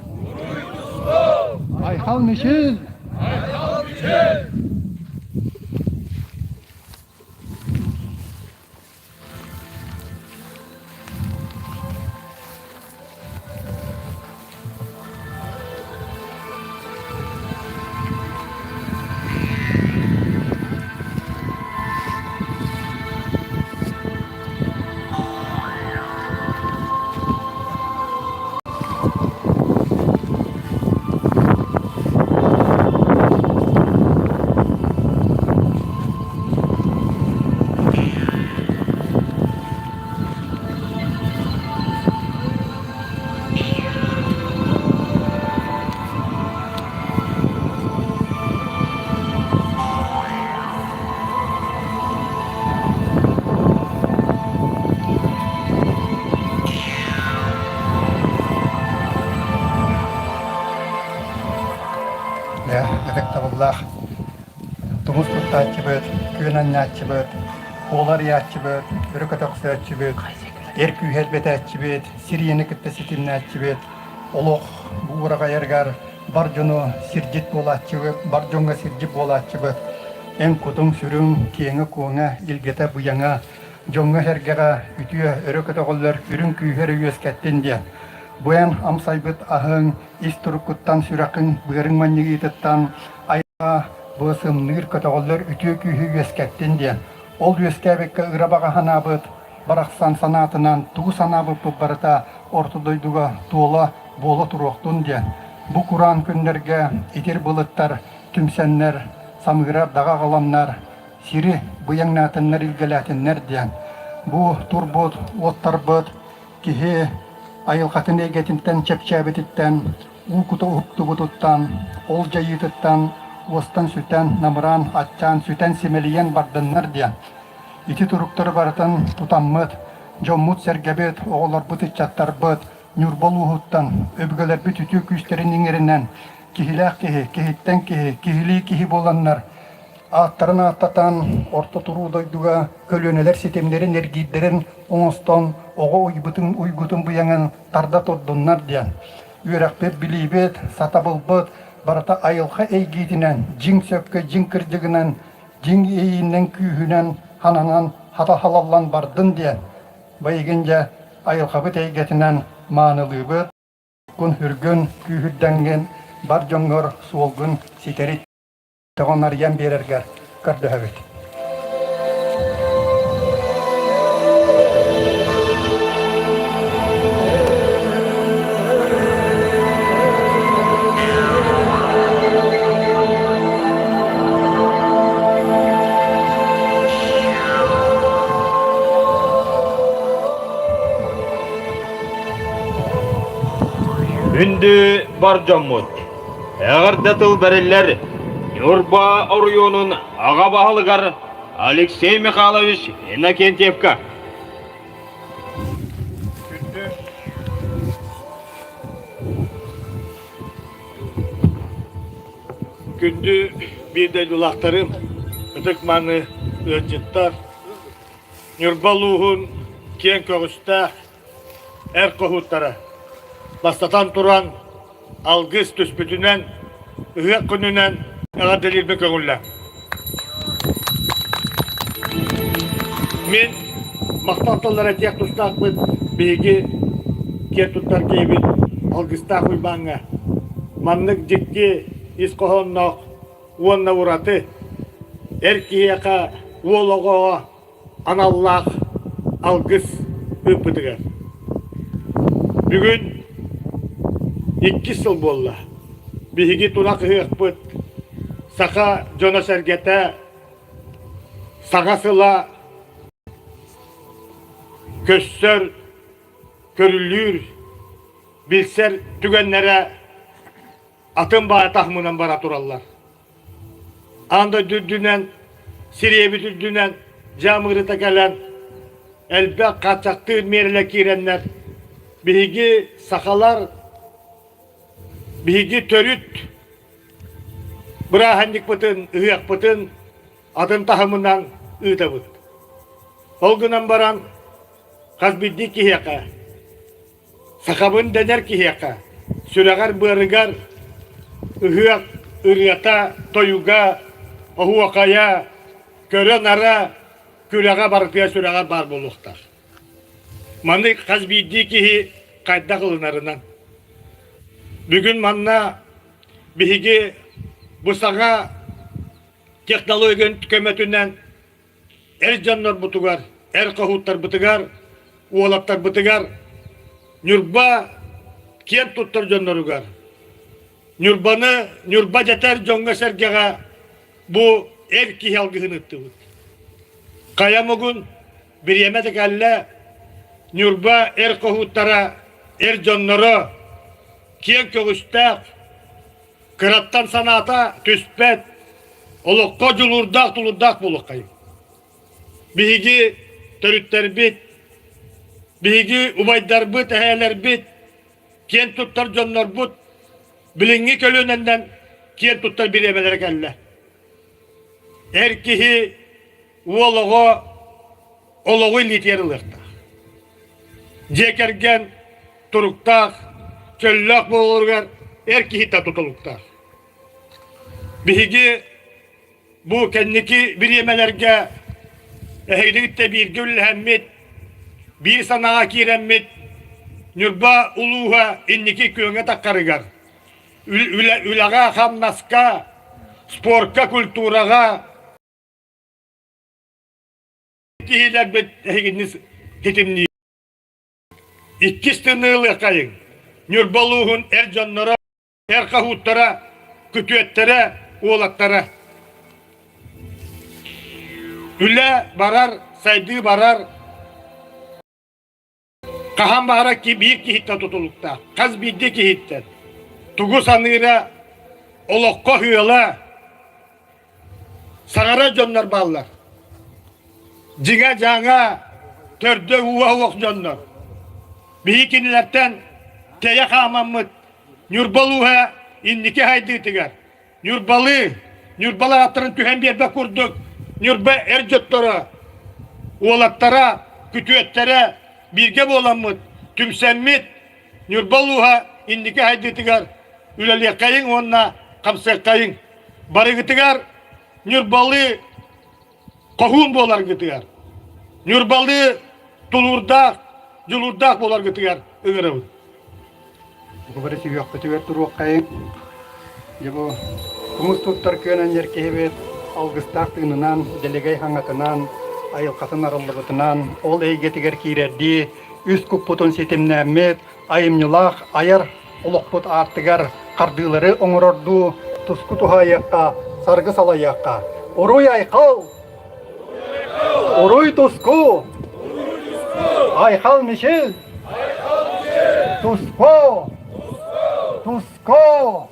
Айхал Мишель! Айхал Мишель! Ытыктабыллаах тумус туттааччыбыт, күөн анньааччыбыт, уол арыйааччыбыт, өрө көтөхсөөччүбүт, эр күүһэ элбэтээччибит, сир ийэни кытта ситимнээччибит, олох бу уораҕайарыгар бар дьону сирдьит буолааччыбыт, бар дьоҥҥо сирдьит буолааччыбыт. Эн кутуҥ-сүрүҥ киэҥэ-куоҥа, илгэтэ-быйаҥа, дьоҥҥо-сэргэҕэ үтүө өрө көтөҕүллэр үрүҥ күүһэ эрэ үөскэттин диэн. Бу эн амсайбыт аһыҥ ис туруккуттан сүрэххин быарыҥ манньыйыытыттан айылҕа бу сымныыр көтөҕөллөр үтүө күүһү үөскэттин диэн. Ол үөскээбиккэ ыра баҕа санаабыт барахсан санаатынан тугу санаабыппыт барыта орто дойдуга туола буола туруохтун диэн. Бу кураан күннэргэ итир былыттар түмсэннэр, самыырар даҕа аҕаланнар, сири быйаҥнаатыннар илгэлээтиннэр диэн. Бу турбут уоттарбыт Киһи айылҕатын эйгэтиттэн чэпчээбититтэн, уу кута уһуктубутуттан, ол дьайыытыттан уостан сүтэн, намыраан, аччаан, сүтэн симэлийэн бардыннар диэн. Ити туруктары барытын тутаммыт, дьоммут-сэргэбит, оҕолорбут, ыччаттарбыт Ньурба улууһуттан өбүгэлэрбит үтүө күүстэрин иҥэринэн. киһилээх киһи, киһиттэн киһи, киһилии киһи буоланнар ааттарын ааттатан орто туруу дойдуга көлүөнэлэр ситимнэрин эргиирдэрин оҥостон оҕо уйбутун уйгутун быйаҥын тарда турдуннар диэн үөрэхпит, билиибит, сатабылбыт барыта айылҕа эйгиитинэн, дьиҥ сөпкө, дьиҥ кырдьыгынан, дьиҥ иэйиинэн күүһүнэн хананан хата халаллан бардын диэн Байыгын дьэ айылҕабыт эйгэтинэн маанылыыбыт, кун үргүн күүһүрдэҥҥин бар дьоҥҥор суолгун ситэри тоҕон арыйан биэрэргэр көрдөһөбүт. Күндү бар дьоммут! Эҕэрдэ тыл бэриллэр Ньурба оройуонун аҕа баһылыгар Алексей Михайлович Иннокентьевка. Күндү Күндү биир дойдулаахтарым, ытык-мааны ыалдьыттар, Ньурба улууһун киэҥ көҕүстээх эр хоһууттара, бастатан туран, алгыс түспүтүнэн, ыһыах күнүнэн эҕэрдэлиирбин көҥүллээҥ. Мин махтал тыллары этиэх тустаахпыт биһиги киэн туттар киһибит Алгыстаах Уйбааҥҥа. Маннык дьикти ис хоһоонноох уонна ураты эр киһиэхэ уол оҕоҕо аналлаах алгыс ыыппытыгар. Бүгүн иккис сыл буолла. Биһиги тунах ыһыахпыт саха дьоно-сэргэтэ саҥа сыла көссөр, көрүлүүр, билсэр түгэннэрэ атын баай таһымынан бара тураллар. Аан дойду үрдүнэн, сириэбит үрдүнэн дьаамырыта кэлэн, элбэх хааччахтыыр миэрэлэр киирэннэр, биһиги сахалар, биһиги төрүт бырааһынньыкпытын, ыһыахпытын атын таһымынан ыытабыт. Ол гынан баран, хас биирдии киһиэхэ Сахабын дэнэр киһиэхэ сүрэҕэр-быарыгар ыһыах ырыата, тойуга, оһуохайа, көрө-нара, күрэҕэ барытыгар сүрэҕэр баар буолуохтаах. Маны хас биирдии киһи хайдах ылынарынан. Бүгүн манна биһиги бу саҥа технология көмөтүнэн эр дьоннорбутугар, эр хоһууттарбытыгар, уолаттарбытыгар, Ньурба киэн туттар дьонноругар, Ньурбаны Ньурба дэтэр дьоҥҥо-сэргэҕэ бу эр киһи алгыһын ыттыбыт. Хайа мугун бириэмэ да кэллэ, Ньурба эр хоһууттара, эр дьонноро киэҥ көҕүстээх, Кыраттан санаата түспэт, олоххо дьулуурдаах, тулуурдаах буолуоххайыҥ. Биһиги төрүттэрбит, биһиги убайдарбыт, эһээлэрбит, киэн туттар дьоннорбут билиҥҥи көлүөнэннэн киэн туттар бириэмэлэрэ кэллэ. Эр киһи уол оҕо олоҕу илиитигэр ылыахтаах. Дьиэ кэргэн туруктаах, чөллөөх буолалларыгар эр киһиттэн тутулуктаах. Биһиги бу кэнники бириэмэлэргэ эһигини кытта бииргэ үлэлэһэммит, биир санааҕа киирэммит, Ньурба улууһа инники күөҥҥэ таххарыгар, үлэҕэ-хамнаска, спорка, культураҕа киһилэрбит эһигини ситимниир. Иккис тыныылыаххайыҥ. Ньурба улууһун эр дьонноро, эр хоһууттара, күтүөттэрэ, уолаттара. Үлэ барар, сайдыы барар. Хаһан баҕарар биир киһиттэн тутулуктаах, хас биирдии киһиттэн. Тугу саныыра, олоххо ыала, саҥарар дьоннор бааллар. Дьиҥэ-дьааҥа, төрдө-ууһа суох дьоннор. Биһи кинилэртэн тэйэ хаамаммыт Ньурба улууһа. инники сайдыытыгар Ньурбалыы, Ньурбалар аттарын түһэн биэрбэт курдук Ньурба эр дьотторо, уолаттара, күтүөттэрэ бииргэ буоламмыт, түмсэммит Ньурба улууһа инники сайдыытыгар үлэлиэххэйиҥ уонна хамсыаххайыҥ. Барыгытыгар Ньурбалыы хоһуун буоларгытыгар, Ньурбалыы тулуурдаах, дьулуурдаах буоларгытыгар ыҥырабын. Бу бары сүһүөхпүтүгэр туруоххайыҥ. Дьэ бу тумус туттар күөн киһибит алгыстаах тыынынан, дэлэгэй хаҥатынан, айылҕатын арыллыбытынан, ол эйгэтигэр киирэрдии үс куппутун ситимнээммит, айымньылаах айар олохпут аартыгар хардыылары оҥорордуу туску туһаайыахха, саргы салайыахха. Уруй айхал! Уруй туску! Айхал Мишель! Туску! Туску!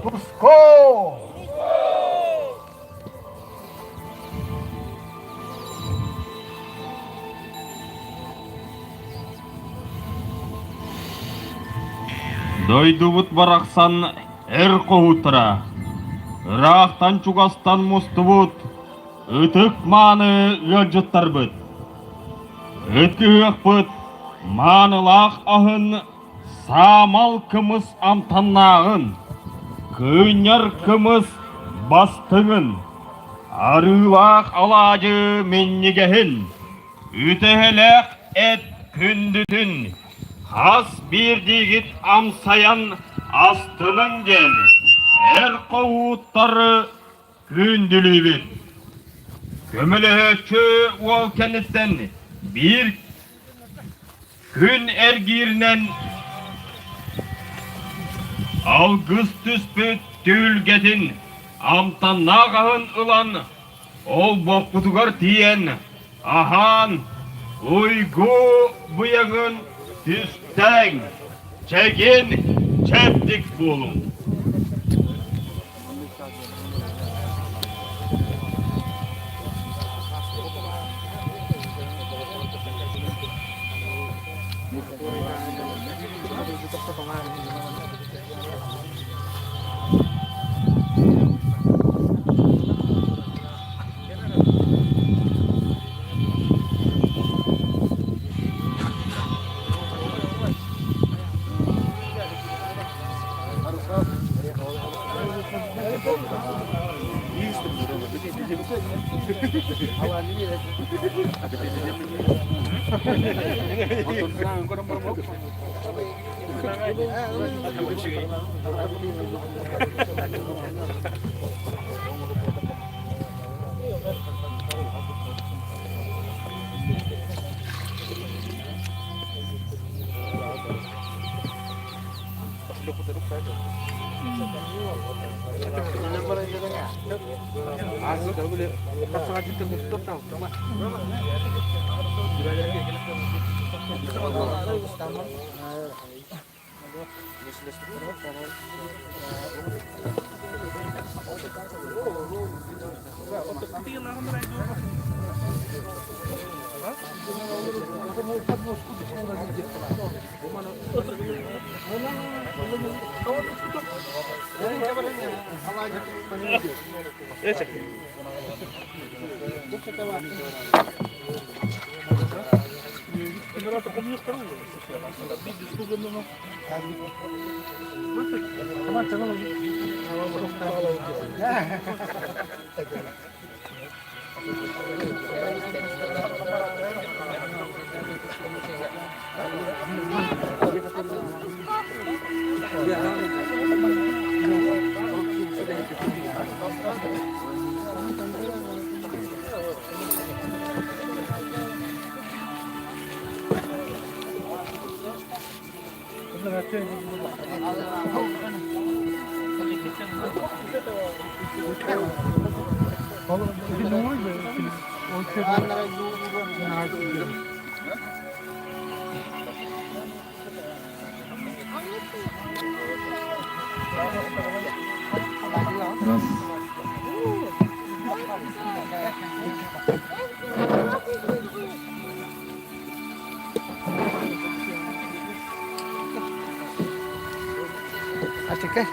Туску! Дойдубут барахсан эр хоһууттара, ыраахтан-чугастан мустубут ытык-мааны ыалдьыттарбыт, ыт-кыһыахпыт маанылаах аһын саамал кымыс амтаннааҕын, кыынньар кымыс бастыҥын, арыылаах алаадьы минньигэһин, үтэһэлээх эт күндүтүн хас биирдиигит амсайан астыныҥ диэн эр хоһууттары күндүлүүбүт. Көмөлөһөөччү уол кэнниттэн биир Күн эргииринэн алгыс түспүт түһүлгэтин амтаннаах аһын ылан, олбохпутугар тиийэн, аһаан, уйгу быйаҥын түстээҥ, чэгиэн чэбдик буолуҥ. Ачыкай.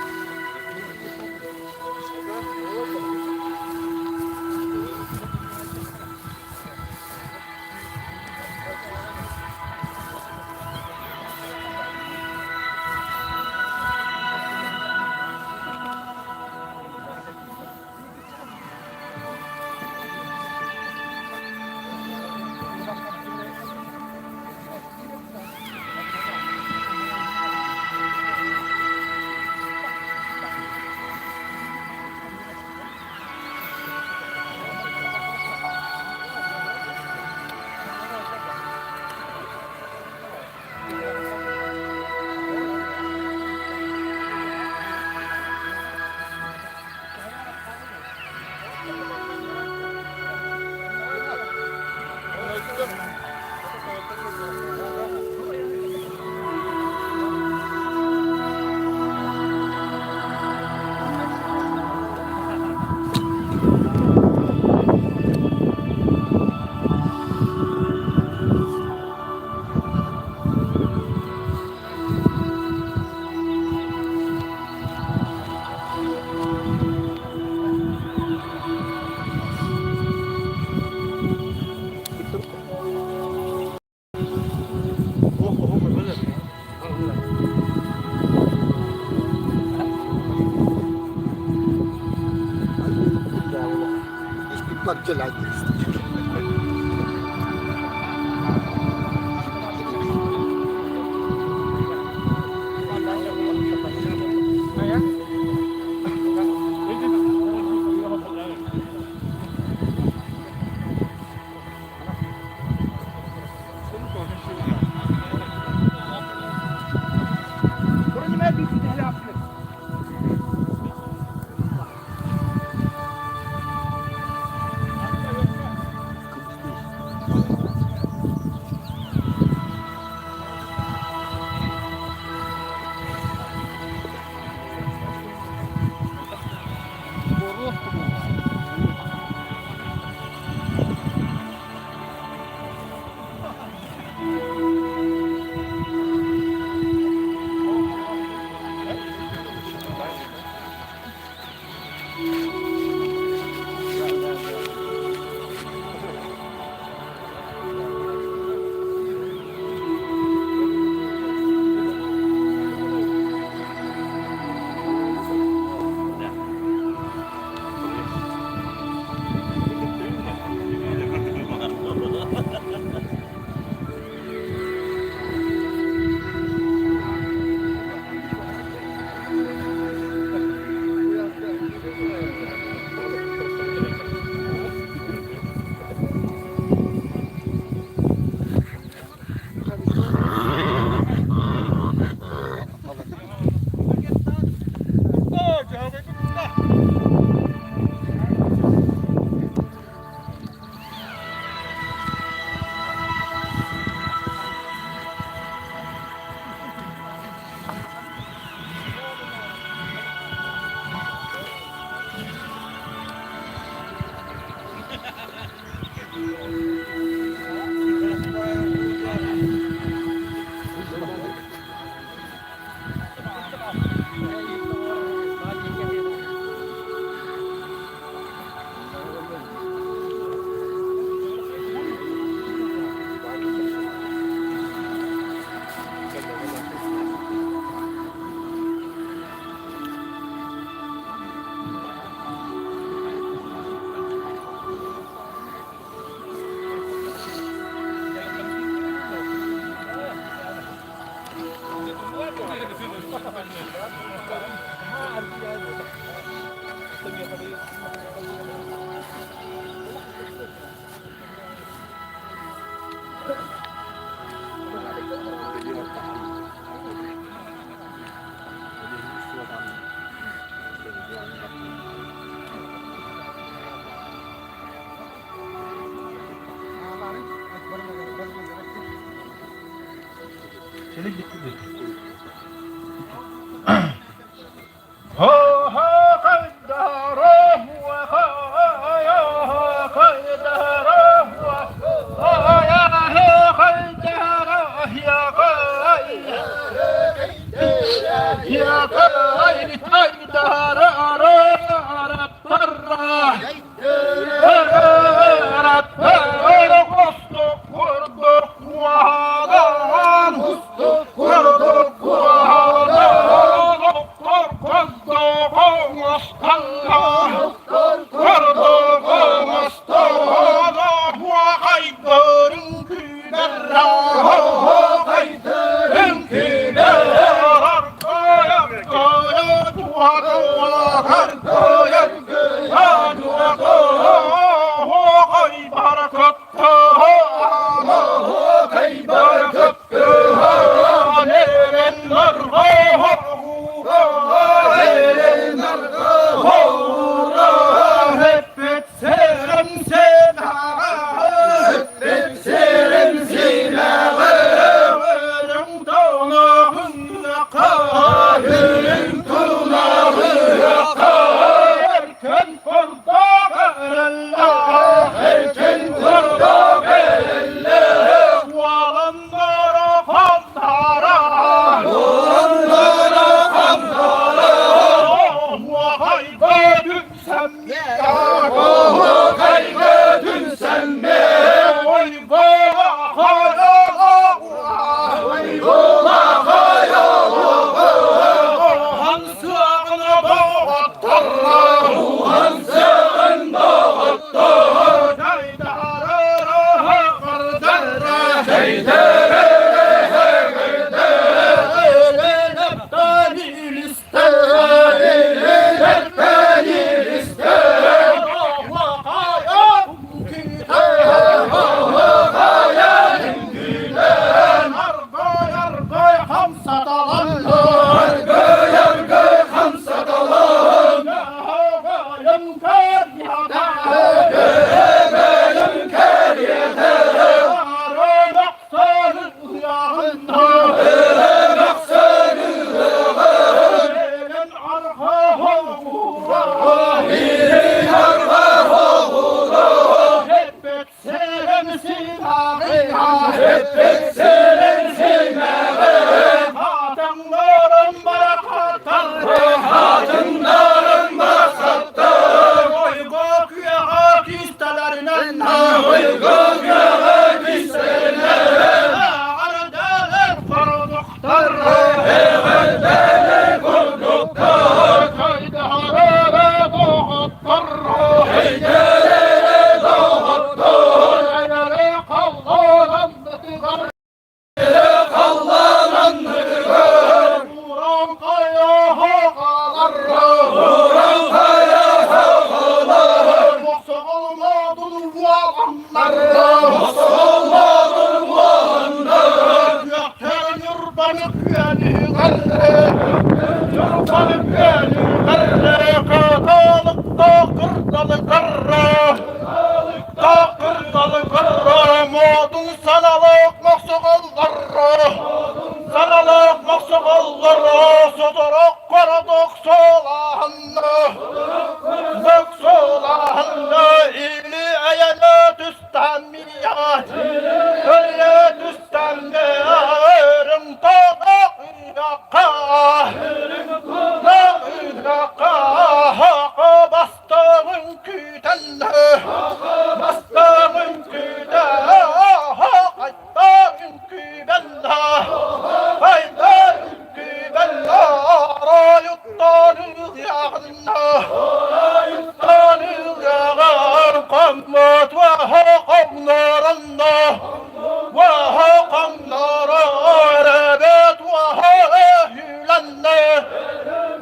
Модун саналык мохсоҕоллоро, саналык мохсоҕоллоро, соторок кородок суолаһынна, суолаһынна, или айаны түстаммия, өлө түстаммия, өрүм тоҕо ыйака, ыйака, бастыгын күүтэллэ, бастыгын күүтэ, хайда үҥкүүбэллэ, хайда үҥкүүбэллэ, оройуттан ылыаҕынна, оройуттан ылыаҕын, хоммут уоһа хоҥноронно, уоһа хоҥноро, эрэбэт уоһа өһүлэннэ,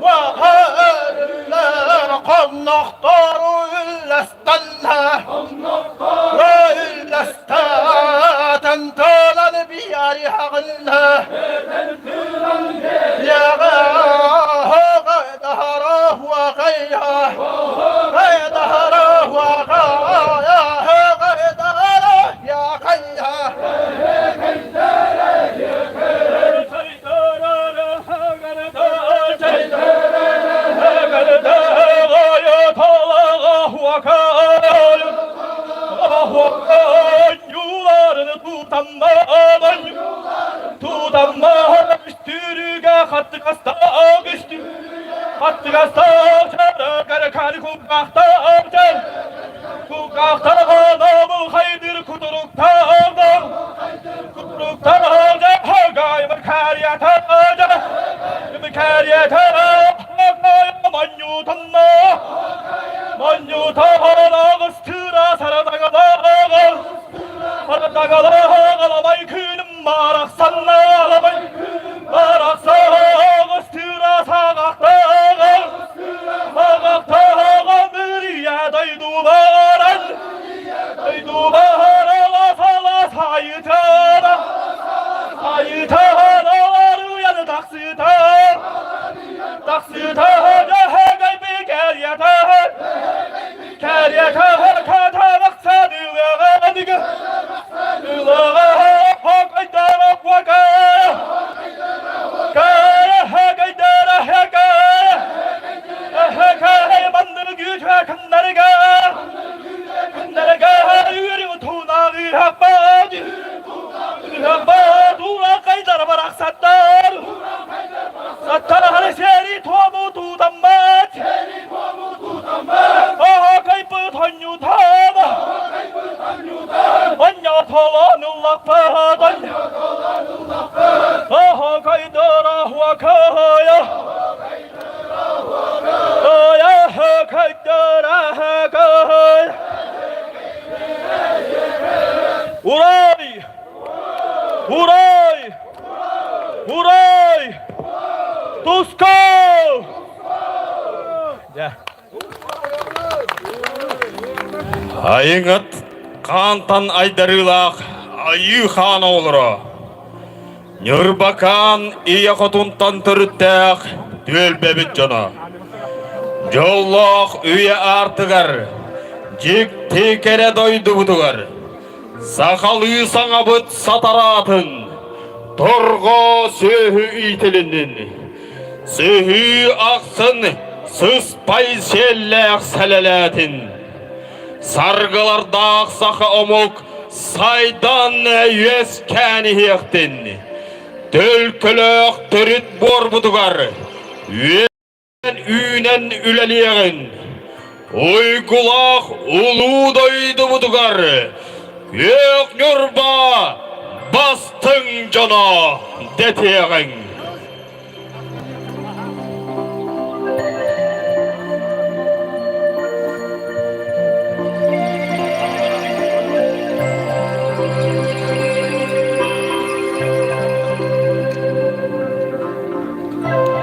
уоһа өрүлэр, хоннохтору үллэстэннэ, үллэстэтэн тылан биэриэҕиннэ, Урай! Урай! Урай! Тускул! Айыҥат хаантан айдарыылаах айыы хаан оҕолоро Ньурбакаан ийэ хотунтан төрүттээх түөлбэбит дьоно Дьоллоох үйэ аартыгар дьикти кэрэ дойдубутугар сахалыы саҥабыт сатараатын торҕо сүөһү иитилиннин Сыһыы ахсын сыспай сиэллээх сэлэлээтин. Саргылардаах саха омук сайдан үөскээн иһиэхтин. Төлкөлөөх төрүт буорбутугар үөн үүнэн үлэлиэҕин. Уйгулаах улуу дойдубутугар Күөх Ньурба бастыҥ дьоно дэтиэҕиҥ.